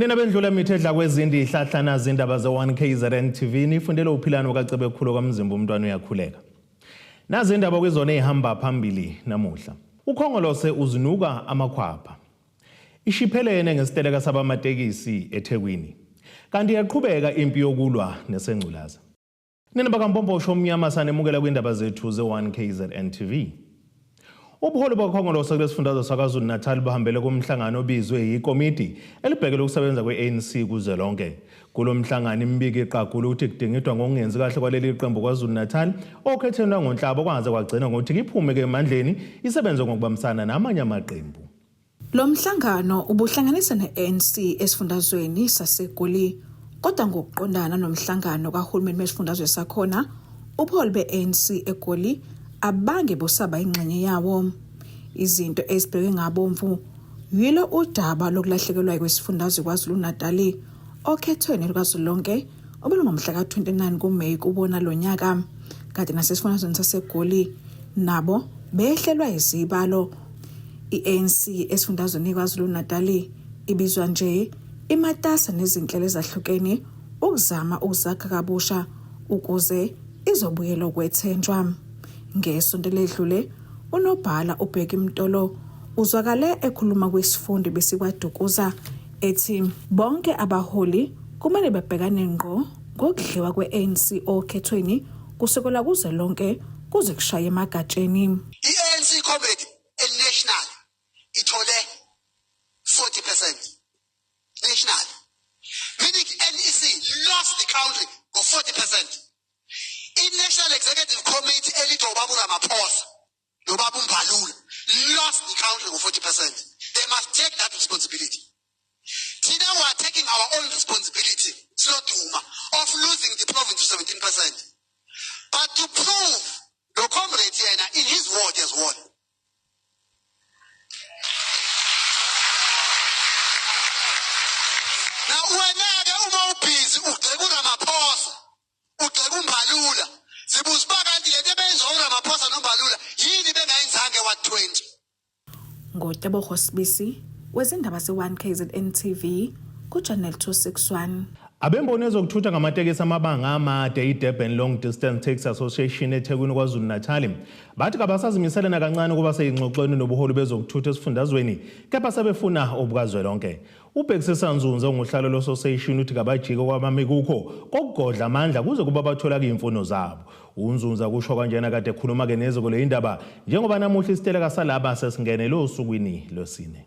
Nina bendlula mithi edla kwezindi ihlahla nazi indaba ze-1 KZN TV nifundele uphilani kaCebekhulu kwaMzimba umntwana uyakhuleka. Nazi indaba kwizona ezihamba phambili namuhla. UKhongolose uzinuka amakhwapha. Ishiphelene ngesiteleka sabamatekisi eThekwini. Kanti iyaqhubeka impi yokulwa nesengculaza. Nina bakaMpombosho omnyama sanemukela kwindaba zethu ze-1 KZN TV. Ubuholi bakwaKhongolose kulesifundazwe saKwaZulu-Natal buhambele kumhlangano obizwe yikomiti elibhekele ukusebenza kwe-ANC kuzwelonke. Kulo mhlangano imibiko iqagula ukuthi kudingidwa ngokungenzi kahle kwaleli qembu KwaZulu-Natal okhethweni lwangoNhlaba okwaze kwagcina ngokuthi liphume-ke emandleni isebenze ngokubambisana namanye amaqembu. Lo mhlangano ubuhlanganisa ne-ANC esifundazweni saseGoli kodwa ngokuqondana nomhlangano kahulumeni wesifundazwe sakhona, ubuholi be-ANC eGoli abange busaba ingxenye yawo. Izinto ezibhekwe ngabomvu yilo udaba lokulahlekelwa kwesifundazwe KwaZulu-Natali okhethweni lukazwelonke obelungomhla ka-29 kuMeyi kubona lo nyaka. Kade nasesifundazweni saseGoli nabo behlelwa izibalo. I-ANC esifundazweni iKwaZulu-Natali ibizwa nje imatasa nezinhlelo ezahlukene ukuzama ukuzakha kabusha ukuze izobuyela ukwethenjwa. Ngesonto eledlule unobhala uBheki Mtolo uzwakale ekhuluma kwisifundo besikwaDukuza ethi bonke abaholi kumele babhekane ngqo ngokudliwa kwe-ANC okhethweni kusukela kuzwelonke kuze kushaye emagatsheni. I-ANC comrade national ithole 40% national, meaning NEC lost the country ngo-40%. I-National Executive Committee elidwa ubaba uRamaphosa nobaba uMbalula lost the country ngo-40%. They must take that responsibility. Thina we are taking our own responsibility siloduma of losing the province to 17%. But to prove lo comrade yena in his ward has won. Now wena-ke uma ubhizi ugxeka uRamaphosa, ugxeka uMbalula, zibuza uba kanti lento ebeyenziwa uRamaphosa noMbalula yini bengayenzanga eWard 20? NgoTebogo Sibisi wezindaba ze-1 KZN TV kuChannel 261. Abemboni ezokuthutha ngamatekisi amabanga amade i-Durban Long Distance Taxi Association eThekwini KwaZulu-Natal bathi kabasazimisele nakancane ukuba seyingxoxweni nobuholi bezokuthutha esifundazweni kepha sebefuna obukazwelonke. UBhekisisa Nzunza onguhlalo lososeshini uthi kabajike kwabami kukho kokugodla amandla kuze kuba bathola kuyimfuno zabo. UNzunza kusho kanjena kade ekhuluma-ke neziko le indaba njengoba namuhla isiteleka salaba sesingenele osukwini lwesine.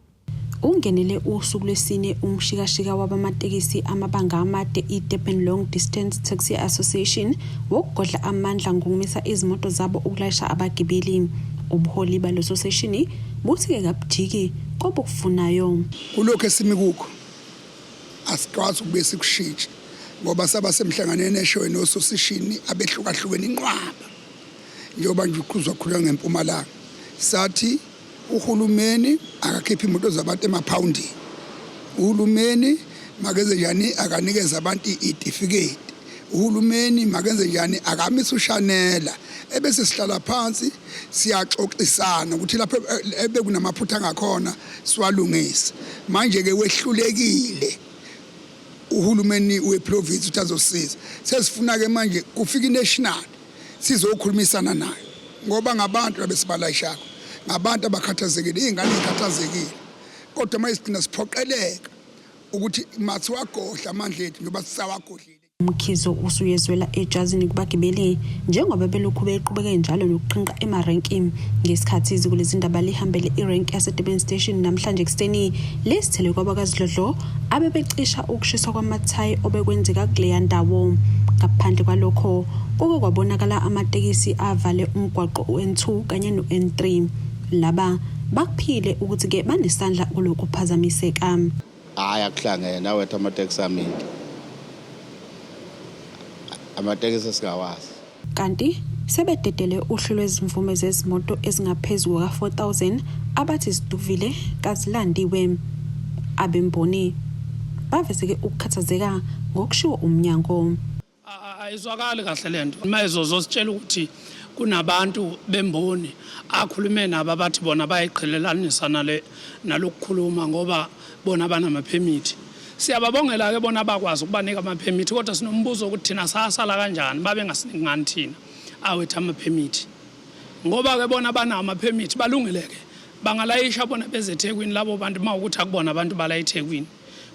Ungenele usuku lwesine umshikashika wabamatekisi amabanga amade i-Durban Long Distance Taxi Association wokugodla amandla ngokumisa izimoto zabo ukulayisha abagibeli. Ubuholi balo soseshini buthi-ke kabujiki kobukufunayo. Kulokhu esimi kukho asikwazi ukubuye sikushintshe ngoba saba semhlanganweni eshoyo nososishini abehlukahlukene inqwaba njengoba nje uqhuzwa khulwa ngempumalanga sathi uhulumeni akakhiphe imoto zabantu emaphawundini uhulumeni makenze njani akanikeze abantu itifiketi uhulumeni makenze njani akamise ushanela ebese sihlala phansi siyaxoxisana ukuthi lapho ebekunamaphutha ngakhona siwalungise manje ke wehlulekile uhulumeni weprovince ukuthi azosiza sesifuna ke manje kufika inational sizokhulumisana nayo ngoba ngabantu abesibalayishako ngabantu abakhathazekile iy'ngane ey'khathazekile kodwa uma isigcina siphoqeleka ukuthi masiwagodla amandla ethu njengoba sisawagodlile. Umkhizo usuyezwela ejazini kubagibeli njengoba belokhu beqhubeke njalo nokuqhinqa emarenki ngesikhathi iziko lezindaba lihambele irenki yaseDurban Station namhlanje ekuseni lisithele kwabakazidlodlo abebecisha ukushiswa kwamathayi obekwenzeka kuleya ndawo. Ngaphandle kwalokho kuke kwabonakala amatekisi avale umgwaqo u-N2 kanye no-N3. Laba bakuphile ukuthi-ke banesandla kulokhu kuphazamiseka. Hhayi akuhlangene awethu amatekisi amile. Amatekisi esingawazi. Kanti sebededele uhlu lwezimvume zezimoto ezingaphezu kuka-4000 abathi ziduvile kazilandiwe. Abemboni bavezeke ukukhathazeka ngokushiwo umnyango. Ayizwakali kahle lento. Uma ezozositshela ukuthi kunabantu bemboni akhulume nabo abathi bona bayiqhelelanisa nale nalokukhuluma ngoba bona banamaphemithi. Siyababongela-ke bona abakwazi ukubanika amaphemithi, kodwa sinombuzo ukuthi thina sasala kanjani, babengasiniki ngani thina awethu amaphemithi? Ngoba-ke bona banawo amaphemithi, balungile-ke, bangalayisha bona beze eThekwini labo bantu, uma ukuthi akubona abantu bala eThekwini.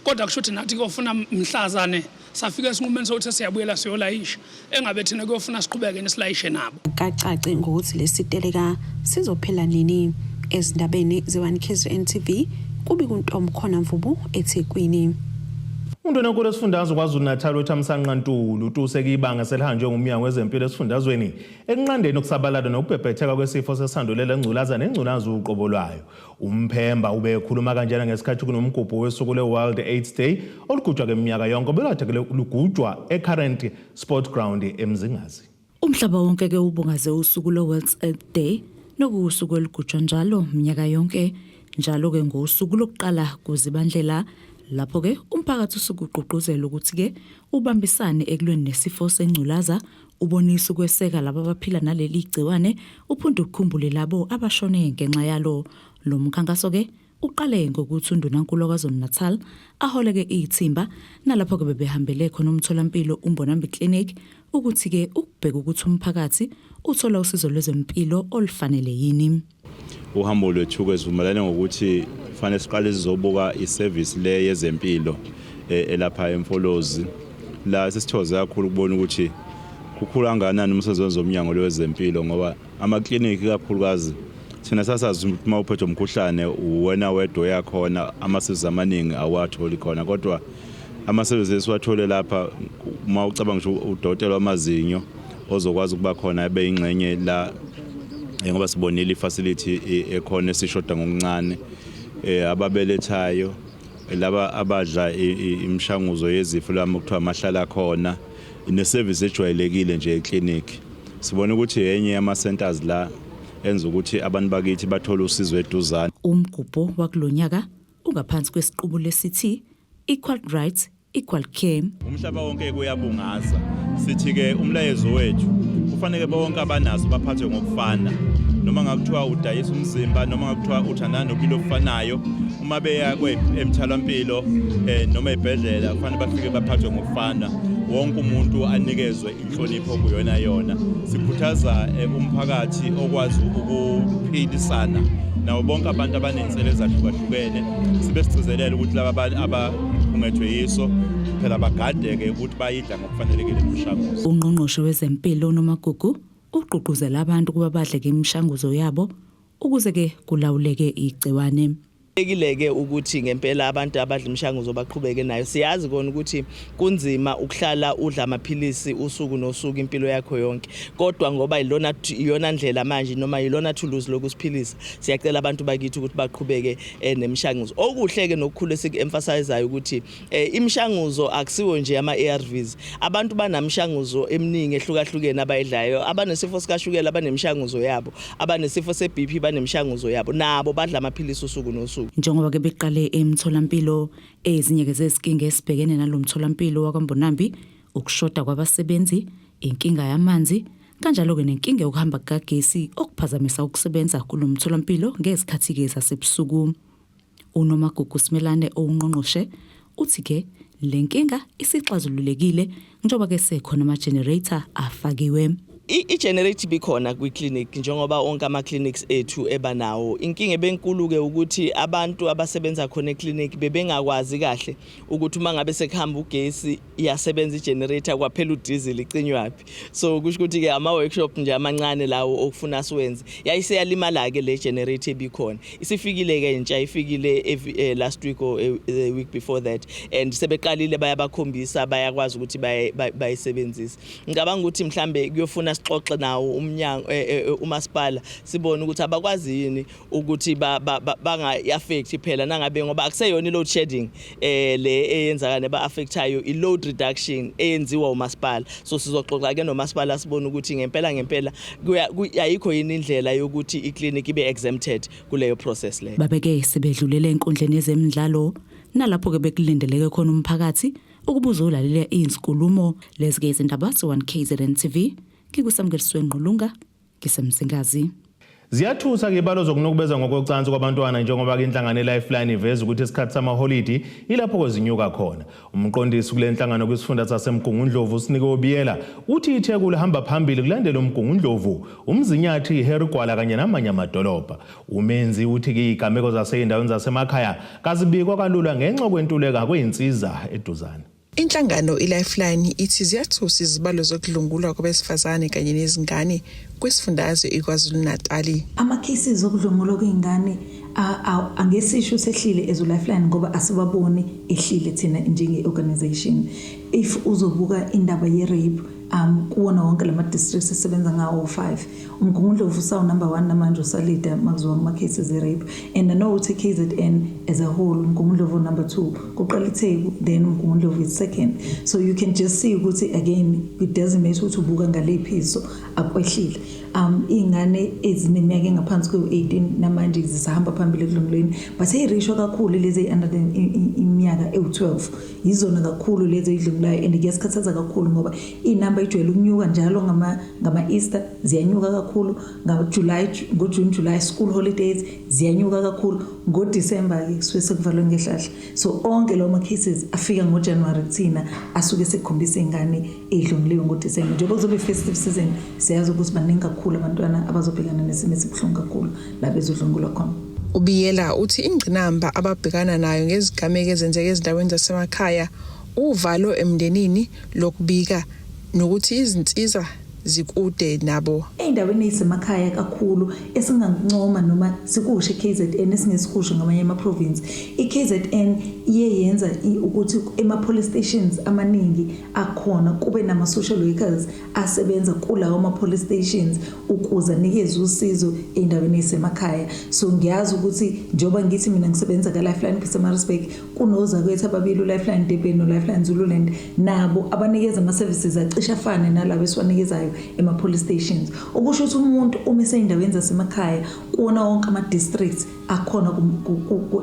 Kodwa kusho ukuthi nathi kuyofuna mhlazane safika esinqumeni sokuthi siyabuyela siyolayisha, engabe thina kuyofuna siqhubeke nisilayishe nabo. Kacace ngokuthi lesi siteleka sizophela nini. Ezindabeni ze-1 KZN TV kubi kuNtomkhona Mvubu eThekwini. Undunankulu wesifundazwe KwaZulu-Natal uThamsanqa Ntuli utuse ibanga selihanjwe ngumnyango wezempilo esifundazweni ekunqandeni ukusabalala nokubhebhetheka kwesifo sesandulela engculaza nengculaza uqobo lwayo. Umphemba ubekhuluma kanjena ngesikhathi kunomgubho wosuku lwe-World AIDS Day olugujwa ngeminyaka yonke obekade lugujwa e-Current Sport Ground eMzingazi. Umhlaba wonke ke ubungaze usuku lwe-World AIDS Day, nokuwusuku olugujwa njalo minyaka yonke, njalo ke ngosuku lokuqala kuZibandlela, lapho ke umphakathi usuke ugqugquzela ukuthi ke ubambisane ekulweni nesifo sengculaza, ubonisa ukweseka labo abaphila naleli gciwane, uphinde ukukhumbule labo abashone ngenxa yalo. Lo mkhankaso ke uqale ngokuthi undunankulu waKwaZulu-Natal aholeke ithimba, nalapho ke bebehambele khona umtholampilo uMbonambi Clinic ukuthi ke ukubheka ukuthi umphakathi uthola usizo lwezempilo olufanele yini. Uhambo lwethu ke sivumelane ngokuthi fanele siqale sizobuka iservice le yezempilo elapha eMfolozi, la sesithoze kakhulu ukubona ukuthi kukhulu kangakanani umsebenzi womnyango wezempilo, ngoba amakliniki kakhulukazi thina sasazi ukuthi uma uphethwe umkhuhlane uwena wedwa oyakhona, amasizo amaningi awatholi khona, kodwa amasebenzi esiwathole lapha, uma ucabanga nje udokotela wamazinyo ozokwazi ukuba khona ebe ingxenye la, ngoba sibonile ifacility ekhona esishoda ngokuncane, ababelethayo laba abadla imishanguzo yezifo lami okuthiwa amahlala khona, neservice ejwayelekile nje eclinic. Sibona ukuthi enye yama centers la enza ukuthi abantu bakithi bathole usizo eduzane. Umgubho wakulonyaka ungaphansi kwesiqubu lesithi Equal Rights, Equal Care. Umhlaba wonke kuyabungaza, sithi ke umlayezo wethu kufanele bonke abanaso baphathwe ngokufana, noma ngakuthiwa udayisa umzimba, noma ngakuthiwa uthandana nobulili obufanayo, uma beya emtholampilo noma ebhedlela kufanele bafike baphathwe ngokufana, wonke umuntu anikezwe inhlonipho kuyona yona. Sikhuthaza umphakathi okwazi ukuphilisana nawo bonke abantu abaney'nselo ezahlukahlukene, sibe sigcizelela ukuthi laba abakhungethwe yiso phela bagadeke ukuthi bayidla ngokufanelekile imishanguzo. Ungqongqoshe wezempilo uNomagugu ugqugquzela abantu ukuba badle ke imishanguzo yabo ukuze ke kulawuleke igciwane. Kubalulekile-ke ukuthi ngempela abantu abadla imishanguzo baqhubeke nayo. Siyazi kona ukuthi kunzima ukuhlala udla amaphilisi usuku nosuku impilo yakho yonke, kodwa ngoba ilona iyona ndlela manje noma ilona thuluzi lokusiphilisa, siyacela abantu bakithi ukuthi baqhubeke nemishanguzo. Okuhle-ke nokukhulu esiku-emphasizayo ukuthi imishanguzo akusiwo nje ama-ARVs. Abantu banamishanguzo eminingi ehlukahlukene abayidlayo. Abanesifo sikashukela banemishanguzo yabo, abanesifo se-BP banemishanguzo yabo, nabo badla amaphilisi usuku nosuku. Njengoba ke beqale emtholampilo, ezinye ke zezinkinga esibhekene nalomtholampilo wakwaMbonambi ukushoda kwabasebenzi, inkinga yamanzi, kanjalo ke nenkinga yokuhamba kukagesi okuphazamisa ukusebenza kulomtholampilo ngezikhathi ke zasebusuku. UNomagugu Simelane owungqongqoshe uthi ke le nkinga isixazululekile njengoba ke sekhona ama-generator afakiwe. I-generator ibikhona kwi-clinic njengoba onke ama-clinics ethu eba nawo. Inkinga ebenkulu-ke ukuthi abantu abasebenza khona e-clinic bebengakwazi kahle ukuthi uma ngabe sekuhamba ugesi iyasebenza i-generator, kwaphela udiesel icinywaphi. So kusho ukuthi-ke ama-workshop nje amancane lawo okufuna siwenze. Yayiseyalimala-ke le generator ebikhona. Isifikile-ke intsha, ifikile last week or the week before that, and sebeqalile bayabakhombisa, bayakwazi ukuthi bayisebenzise. Ngicabanga ukuthi mhlambe kuyofuna sixoxe nawo umnyango, umasipala, sibone ukuthi abakwazi yini ukuthi banga-affect phela nangabe, ngoba akuseyona i-load shedding le eyenzakala neba-affectayo, i-load reduction eyenziwa umasipala. So sizoxoxa ke nomasipala sibone ukuthi ngempela ngempela ayikho yini indlela yokuthi i-clinic ibe exempted kuleyo process leyo. Babeke sebedlulele enkundleni yezemidlalo, nalapho ke bekulindeleke khona umphakathi ukuba uzolalela izinkulumo. Lezi ke izindaba ze-1 KZN TV, ngikuSamukeliswe Ngqulunga, ngisemzingazi. Ziyathusa ke ibalo zokunukubeza ngokocansi kwabantwana njengoba ke inhlangano iLifeline iveza ukuthi isikhathi samaholidi ilapho kwezinyuka khona. Umqondisi kule nhlangano kwisifunda saseMgungundlovu uSinike Obiyela uthi iTheku lihamba phambili kulandela uMgungundlovu, uMzinyathi, iHarry Gwala kanye namanye amadolobha. Umenzi uthi ke izigameko zaseyindaweni zasemakhaya kazibikwa kalula ngenxa kwentuleka kweyinsiza eduzane. Inhlangano iLifeline ithi ziyathusa izibalo zokudlwengulwa kwabesifazane kanye nezingane kwisifundazwe iKwaZulu-Natali. Ama-cases okudlwengulwa kwey'ngane angesisho ukuthi ehlile as uLifeline ngoba asibaboni ehlile thina njenge-organization. If uzobuka indaba ye-rape kuwona wonke lama-districts esisebenza ngawo 5 uMgungundlovu usawu number 1 namanje usalida makuziwa kuma-cases e-rape and I know ukuthi KZN as a whole uMgungundlovu number 2 kuqala iTheku then uMgungundlovu is second, so you can just see ukuthi again it doesn't matter ukuthi ubuka ngalephi iso, akwehlile. Iy'ngane ezineminyaka engaphansi kwe-18 namanje zisahamba phambili ekudlwengulweni, but eyi-ratio kakhulu lezi eyi-under iminyaka ewu-12 yizona kakhulu lezi ey'dlwengulayo and kuyasikhathaza kakhulu ngoba iy'namba ijwayele ukunyuka njalo ngama-Easter ziyanyuka kakhulu, nga-July, ngo-June, July school holidays ziyanyuka kakhulu, ngo-December-ke kusuke sekuvalwe ngehlahla, so onke lawo ma-cases afika ngoJanuwari kuthina asuke sekukhombisa iy'ngane ey'dlwenguliwe ngoDisemba. Njengoba kuzobe i-festive season, siyazi ukuthi baningi kakhulu abantwana abazobhekana nesimo esibuhlungu kakhulu la bezodlwengulwa khona. Ubiyela uthi ingqinamba ababhekana nayo ngezigameko ezenzeka ezindaweni zasemakhaya uvalo emndenini lokubika nokuthi izinsiza zikude nabo. Ey'ndaweni ey'semakhaya kakhulu esingakuncoma noma sikusho e-KZN esingesikusho ngamanye ama-province, i-KZN iye yenza ukuthi ema-police stations amaningi akhona kube nama-social workers asebenza kulawo ma-police stations ukuze anikeze usizo ey'ndaweni ey'semakhaya. So ngiyazi ukuthi njengoba ngithi mina ngisebenza ka-Lifeline Pietermaritzburg, kunozakwethu ababili, uLifeline Durban no-Lifeline Zululand, nabo abanikeza ama-services acishe afane nalabo esiwanikezayo ema-police stations, okusho ukuthi umuntu uma esey'ndaweni zasemakhaya kuwona wonke ama-districts akhona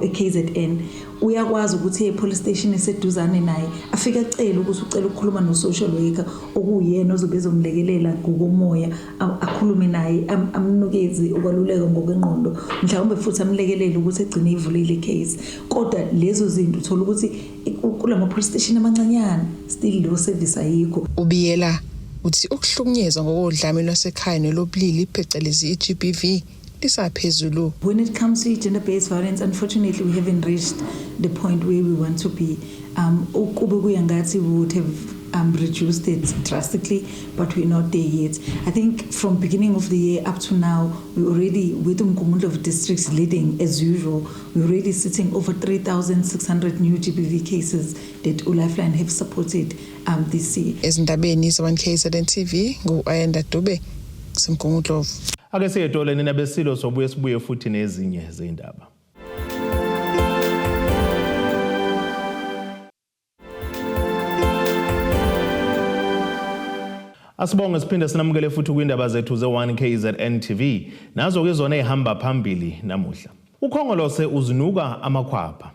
e-KZN uyakwazi ukuthi e-police station eseduzane naye afike acele ukuthi ucela ukukhuluma no-social worker okuwuyena ozobe ezomlekelela ngokomoya, akhulume naye, amnukeze ukwaluleka ngokwengqondo, mhlawumbe futhi amlekelele ukuthi egcine ivulile i-case. Kodwa lezo zinto uthola ukuthi kulama police station amancanyana still leyo service ayikho. Ubiyela uthi ukuhlukunyezwa ngokodlame lwasekhaya nolobulili phecelezi i-GBV lisaphezulu. When it comes to gender based violence, unfortunately we haven't reached the point where we want to be. Ukube kuya ngathi we would have reduced it drastically, but we're not there yet. I think from beginning of the year up to now, we already, with uMgungundlovu districts leading as usual, we're already sitting over 3,600 new GBV cases that uLifeline have supported this year. Ezindabeni ze-1 KZN TV, ngu-Ayanda Dube kuseMgungundlovu. Ake siye nina besilo, sobuye sibuye futhi nezinye zey'ndaba. Asibonge siphinde sinamukele futhi kwindaba zethu ze-1 KZN TV. Nazo ke zona ezihamba phambili namuhla. Ukhongolose uzinuka amakhwapha.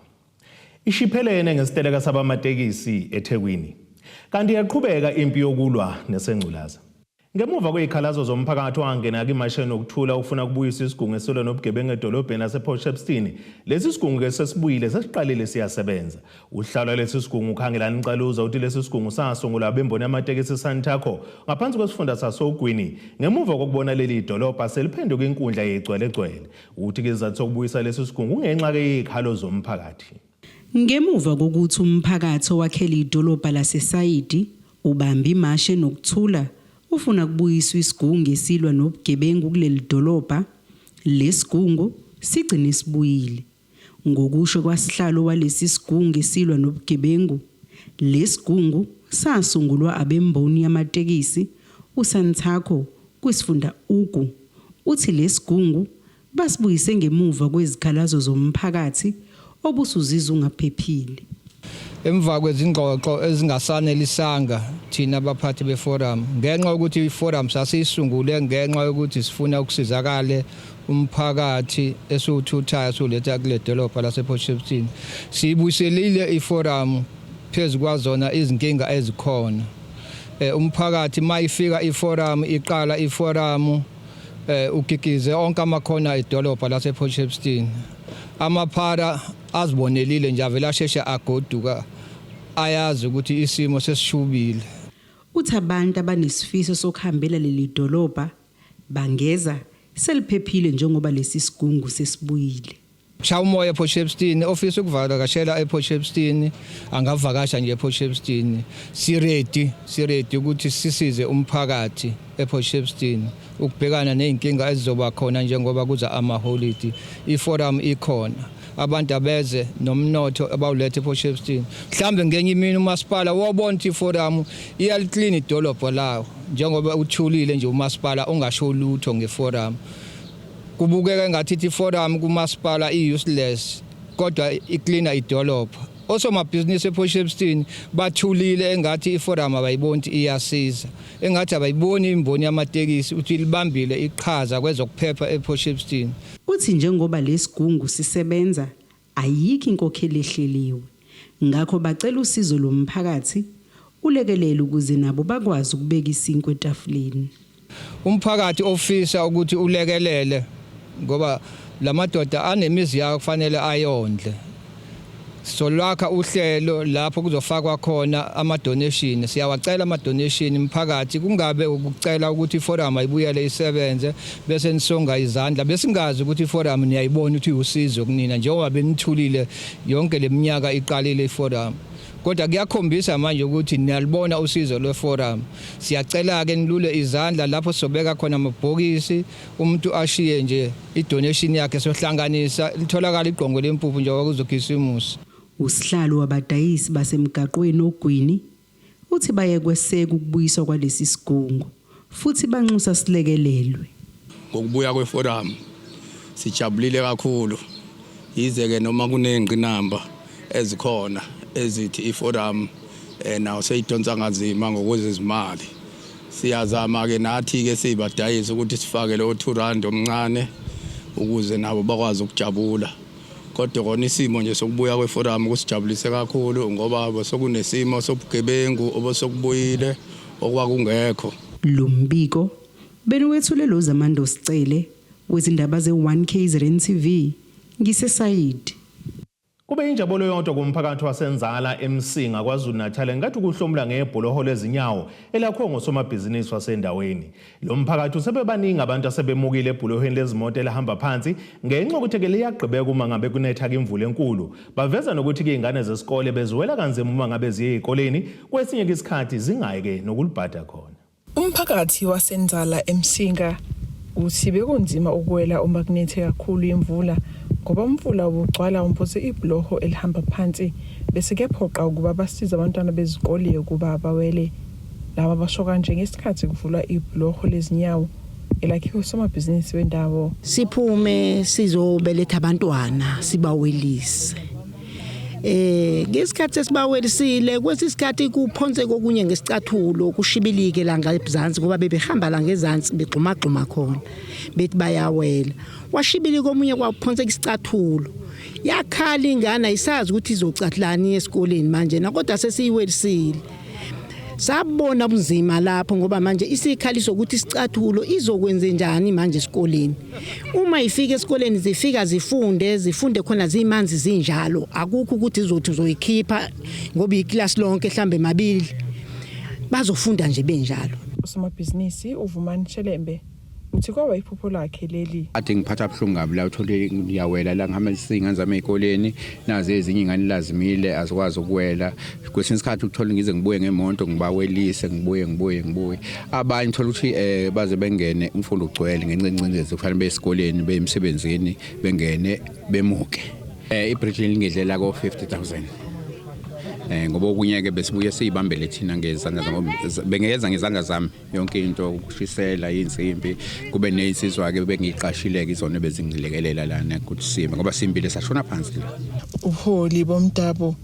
Ishiphelene ngesiteleka sabamatekisi eThekwini. Kanti iyaqhubeka impi yokulwa nesengculaza. Ngemuva kwezikhalazo zomphakathi wangena kimashe nokuthula ufuna ukubuyisa isigungu esilwa nobugebengu edolobheni lasePort Shepstone, lesi sigungu ke sesibuyile, sesiqalile siyasebenza. Uhlalo lesi sigungu uKhangelani Caluza uthi lesi sigungu sasungulwa abemboni yamatekisi Santaco ngaphansi kwesifunda sasoGwini ngemuva kokubona leli dolobha seliphenduka inkundla yegcwelegcwele. Uthi ke izathu sokubuyisa lesi sigungu kungenxa ke yezikhalo zomphakathi. Ngemuva kokuthi umphakathi owakhela idolobha laseSayidi ubambe imashe nokuthula ufuna kubuyiswa isigungu esilwa nobugebengu kuleli dolobha, lesigungu sigcine sibuyile. Ngokusho kwasihlalo walesi sigungu esilwa nobugebengu, lesigungu sasungulwa abemboni yamatekisi uSantaco kwisifunda Ugu. Uthi lesigungu basibuyise ngemuva kwezikhalazo zomphakathi obusuzizwa ungaphephile. Emva kwezingxoxo ezingasanelisanga thina abaphathi beforum, ngenxa yokuthi iforum sasiyisungule ngenxa yokuthi sifuna ukusizakale umphakathi esiwuthuthayo siwuletha kule dolobha lasePort Shepstone, siyibuyiselile iforum phezu kwazona izinkinga ezikhona. Umphakathi mayifika iforum, iqala iforum. Ukikize onke amakhona edolobha lasePort Shepstone. Amaphara azibonelile nje avela asheshe agoduka, ayazi ukuthi isimo sesishubile. Uthi abantu abanesifiso sokuhambela leli dolobha bangeza seliphephile njengoba lesi sigungu sesibuyile. Shaya umoya ePort Shepstone, ofisa ukuvakashela ePort Shepstone angavakasha nje ePort Shepstone. Si-ready, si-ready ukuthi sisize umphakathi ePort Shepstone ukubhekana nezinkinga ezizoba khona njengoba kuza amaholidi. I-forum ikhona, abantu abeze nomnotho abawulethe ePort Shepstone. Mhlambe ngenye imini umasipala wobona ukuthi i-forum iyali-clean idolobha lawo, njengoba uthulile nje umasipala ungasho lutho nge-forum. Kubukeka engathi i-forum kumasipala i-useless, kodwa i-cleana idolobha. Osomabhizinisi ePort Shepstone bathulile engathi i-forum abayiboni iyasiza, engathi abayiboni imboni yamatekisi ukuthi libambile iqhaza kwezokuphepha ePort Shepstone. Uthi njengoba lesigungu sisebenza ayikho inkokhelo ehleliwe, ngakho bacela usizo lomphakathi ulekelele ukuze nabo bakwazi ukubeka isinkwa etafuleni. Umphakathi ofisa ukuthi ulekelele, ngoba lamadoda anemizi yawo kufanele ayondle. Solwakha uhlelo lapho kuzofakwa khona ama-donation. Siyawacela ama-donation umphakathi, kungabe ukucela ukuthi i-forum ayibuyele isebenze bese nisonga izandla. Besingazi ukuthi i-forum niyayibona ukuthi iwusizo kunina njengoba benithulile yonke leminyaka iqalile i-forum, kodwa kuyakhombisa manje ukuthi niyalibona usizo lwe-forum. Siyacela-ke nilule izandla lapho sizobeka khona amabhokisi, umuntu ashiye nje i-donation yakhe, sohlanganisa litholakala igqongo lempuphu njengoba kuzokhisimusi. Usihlalo wabadayisi basemgaqweni oGwini uthi baye kweseka ukubuyiswa kwalesi sigungu futhi banxusa silekelelwe. Ngokubuya kwe-forum sijabulile kakhulu, yize-ke noma kuney'ngqinamba ezikhona ezithi i-forum nawo seyidonsa kanzima ngokwezezimali. Siyazama-ke nathi-ke siyibadayisi ukuthi sifake lowo R2 omncane ukuze nabo bakwazi ukujabula, kodwa kona isimo nje sokubuya kwe-forum kusijabulise kakhulu ngoba sekunesimo sobugebengu obesokubuyile okwakungekho. Lo mbiko beniwethule lo Zamando Sicele wezindaba ze-1 KZN TV ngiseSayidi. Kube injabulo yodwa kumphakathi waseNzala eMsinga KwaZulu-Natal ngathi ukuhlomula ngebhuloho lezinyawo elakhiwe ngosomabhizinisi wasendaweni. Lo mphakathi usebebaningi abantu asebemukile ebhulohweni lezimoto elihamba phansi ngenxa yokuthi-ke liyagqibeka uma ngabe kunetha imvula enkulu. Baveza nokuthi-ke iy'ngane zesikole beziwela kanzima uma ngabe ziye ey'koleni, kwesinye isikhathi zingayi-ke nokulibhada khona. Umphakathi waseNzala eMsinga uthi bekunzima ukuwela uma kunethe kakhulu imvula ngoba umfula ubugcwala umboze ibhuloho elihamba phansi, bese kuyaphoqa ukuba basize abantwana bezikole ukuba bawele. Laba basho kanje ngesikhathi kuvulwa ibhuloho lezinyawo elakhiwe somabhizinisi wendawo. Siphume sizobeletha abantwana sibawelise. Ngesikhathi esibawelisile kwesisikhathi kuphonse kokunye ngesicathulo kushibilike la ngezansi ngoba bebehamba la ngezansi begxuma gxuma khona bethi bayawela. Washibilika omunye kwaphonse isicathulo. Yakhala ingane ayisazi ukuthi izocathulani esikoleni manje na, kodwa sesiyiwelisile. Sabona ubunzima lapho ngoba manje isikhaliso ukuthi isicathulo izokwenze njani manje esikoleni. Uma ifika esikoleni zifika zifunde khona zimanzi zinjalo, akukho ukuthi izothi uzoyikhipha ngoba iklasi lonke mhlambe mabili bazofunda nje benjalo. Usomabhizinisi uVumani Shelembe uthi kwaba iphupho lakhe leli. Ade ngiphatha buhlungu kabi la, uthole ngiyawela la ngihamba izingane zami ey'koleni, nazi ezinye iy'ngane lazimile azikwazi ukuwela. Kwesinye isikhathi uthole ngize ngibuye ngemoto ngibawelise ngibuye. Abanye uthola ukuthi baze bengene umfula ugcwele ngenxa yencindezi kufanele beye esikoleni beye emsebenzini bengene bemuke. I-bridge lingedlela ko 50,000. Ngoba okunye ke besibuye siyibambele thina ngezandla zami, bengeza ngezandla zami yonke into, ukushisela insimbi, kube nezinsizwa ke bengiqashile ke izona bezingilekelela lana ukuthi sime ngoba simbile sashona phansi la. Ubuholi bomdabu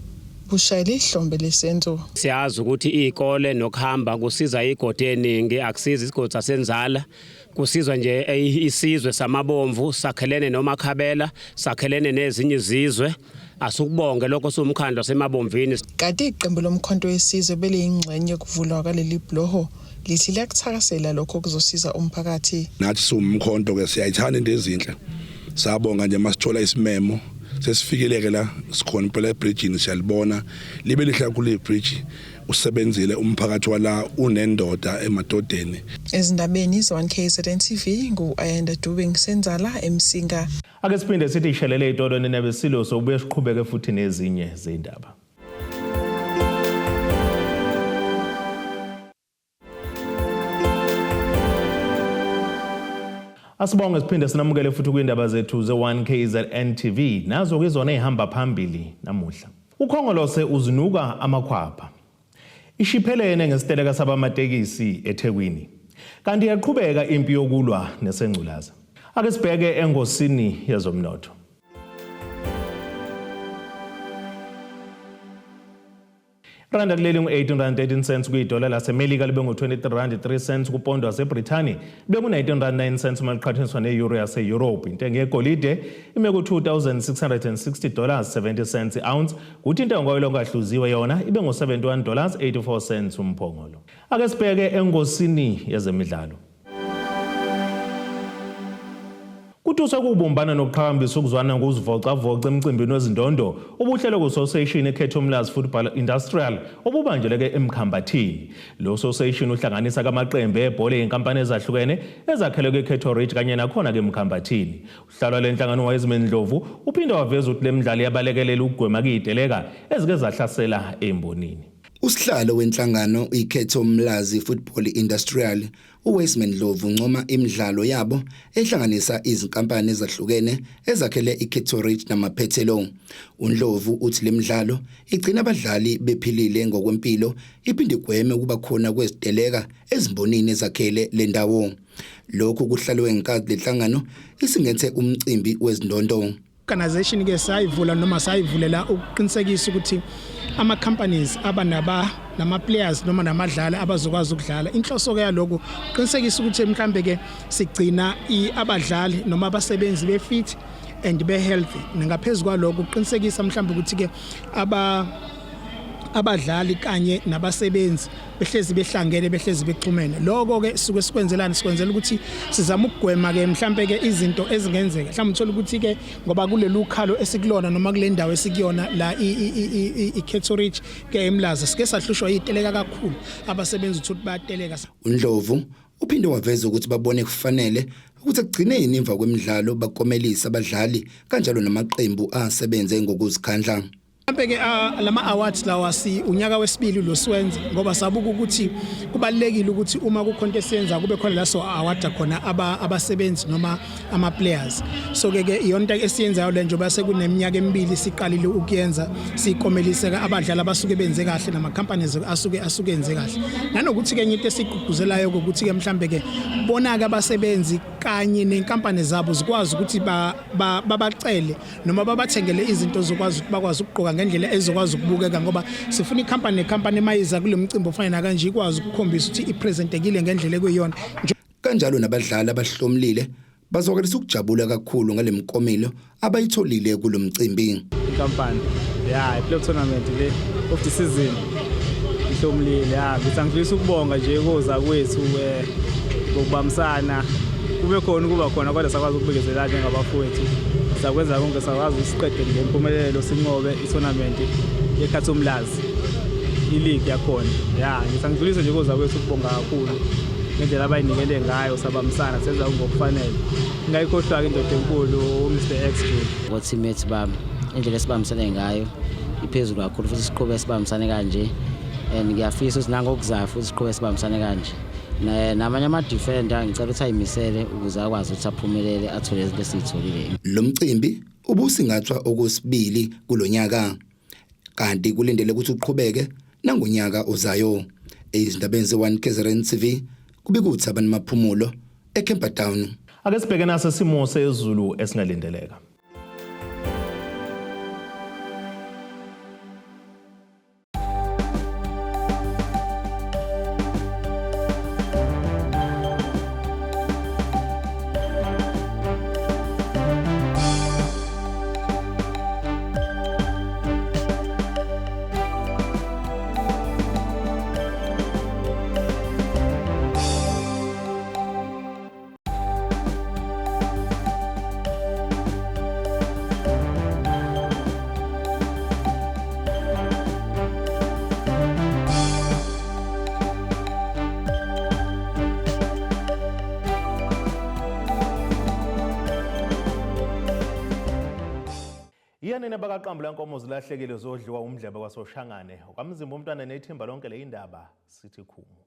bushayele ihlombe lesenzo. Siyazi ukuthi izikole nokuhamba kusiza igodi eningi, akusiza isigodi saseNzala, kusizwa nje isizwe samabomvu sakhelene nomakhabela, sakhelene nezinye izizwe. Asukubonge lokho somkhandlo semabomvini. Kanti iqembu lomkhonto wesizwe beliyingxenye yokuvulwa kwaleli bhuloho Lithi liyakuthakasela lokho kuzosiza umphakathi. Nathi siwumkhonto ke siyayithanda into ezinhle. Sabonga nje masithola isimemo sesifikile ke la sikhona impela ebridgini siyalibona libe lihle kakhulu ibridge usebenzile umphakathi wala unendoda emadodeni. Ezindabeni ze-1 KZN TV ngu-Ayanda Dube ngiseNzala eMsinga. Ake siphinde sithi ishelele itolo nenebesilo sobuye siqhubeke futhi nezinye zindaba. Asibonge siphinde sinamukele futhi kwindaba zethu ze-1 KZN TV nazo kizona ezihamba phambili namuhla. Ukhongolose uzinuka amakhwapha. Ishiphelene ngesiteleka sabamatekisi eThekwini. Kanti iyaqhubeka impi yokulwa nesengculaza. Ake sibheke engosini yezomnotho. Randa kuleli ngu-18 rand 13 cents kuyidola laseMelika libe ngu-23 rand 3 cents kupondo waseBrithani libe ngu-19 rand 9 cents uma liqhathaniswa ne-euro yase-Europe. Intengo yegolide ime ku-$2660 70 cents i-ounce kuthi intengo yoyilo ongahluziwe yona ibe ngu-$71 84 cents umphongolo. Ake sibheke engosini yezemidlalo. Kutuswe kubumbana nokuqhakambisa ukuzwana ngokuzivocavoca emcimbini wezindondo ubuhlelo ku-association eKhetho Umlazi Football Industrial obubanjeleke eMkhambathini. Lo association uhlanganisa kamaqembu ebhola ey'nkampani ezahlukene ezakhelwe kwiKhetho Ridge kanye nakhona ke eMkhambathini. Uhlalwa lenhlangano Wiseman Ndlovu uphinde waveza ukuthi le midlalo iyabalekelela ukugwema kuyiteleka ezike zahlasela embonini. Usihlalo wenhlangano iKhetho Mlazi Football Industrial uWiseman Ndlovu uncoma imidlalo yabo ehlanganisa izinkampani ezahlukene ezakhele iKhetho Ridge namaphethelo. uNdlovu uthi lemidlalo igcina abadlali bephilile ngokwempilo iphinde igweme ukuba khona kweziteleka ezimbonini ezakhele le ndawo. Lokhu kuhlalwe ngenkathi lenhlangano isingethe umcimbi wezindondo. Organization ke sayivula noma sayivulela ukuqinisekisa ukuthi ama companies abanaba nama players noma namadlali abazokwazi ukudlala. Inhloso ke yalokho uqinisekisa ukuthi mhlambe ke sigcina abadlali noma abasebenzi be fit and be healthy. Ngaphezulu kwalokho uqinisekisa mhlambe ukuthi ke abadlali kanye nabasebenzi behlezi behlangene, behlezi bexhumene. Lokho ke suke sikwenzelani? Sikwenzela ukuthi sizama ukugwema ke mhlambe ke izinto ezingenzeka, mhlawumbe uthola ukuthi ke ngoba kulelu khalo esikulona noma kule ndawo esikuyona la iCato Ridge ke eMlaza sike sahlushwa iteleka kakhulu, abasebenzi uthola bayateleka. uNdlovu uphinde waveza ukuthi babone kufanele ukuthi ekugcineni emva kwemidlalo bakomelisa abadlali kanjalo namaqembu asebenze ngokuzikhandla. Mhlambe ke lama awards lawa si unyaka wesibili lo siwenza ngoba sabuka ukuthi kubalekile ukuthi uma kukhona into esiyenza kube khona la so award khona abasebenzi noma ama players. So ke iyona into esiyenzayo le njengoba sekuneminyaka emibili siqalile ukuyenza, sikomelise abadlali abasuke benze kahle nama companies asuke enze kahle. Nanokuthi ke enye into esigqugquzelayo ukuthi ke mhlambe ke bona ke abasebenzi kanye nenkampani zabo zikwazi ukuthi babacele noma babathengele izinto zokwazi ukuthi bakwazi ukugqoka ngendlela ezokwazi ukubukeka, ngoba sifuna ikhampani nekhampani emayiza kule mcimbi ofana nakanje ikwazi ukukhombisa ukuthi ipresentekile ngendlela ekuyiyona. Kanjalo nabadlali abahlomlile bazwakalisa ukujabula kakhulu ngale mklomelo abayitholile kulomcimbi. Inkampani ya i-play tournament le of the season ihlomlile ya ngithi angifisa ukubonga nje koza kwethu ngokubambisana kube khona ukuba khona kodwa sakwazi ukubekezela njengabafowethu, sakwenza konke, sakwazi siqede ngempumelelo, sinqobe i-tournament yeKhathi Umlazi, i-league yakhona. Ya, ngithi angidlulise nje koza kwethu ukubonga kakhulu ngendlela abayinikele ngayo, sabambisana senza ngokufanele. Ngingayikhohlwa-ke indoda enkulu uMr X Jule. Ngo-teammates bami, indlela esibambisene ngayo iphezulu kakhulu futhi siqhubeke sibambisane kanje and ngiyafisa ukuthi nangokuzayo futhi siqhubeke sibambisane kanje. Namanye ama-defender ngicela ukuthi ayimisele ukuze akwazi ukuthi aphumelele athole izinto esiyitholile. Lo mcimbi ubusingathwa okwesibili kulonyaka kanti kulindele ukuthi uqhubeke nangonyaka ozayo. Ezindabeni ze-1 KZN TV kubika uThabani Maphumulo eCamperdown. Ake sibheke naso isimo sezulu esingalindeleka. Iyanini bakaqambula nkomo zilahlekile zodliwa umdlebe kwaSoshangane. Kwamzimba umntwana nethimba lonke le indaba sithi khumu.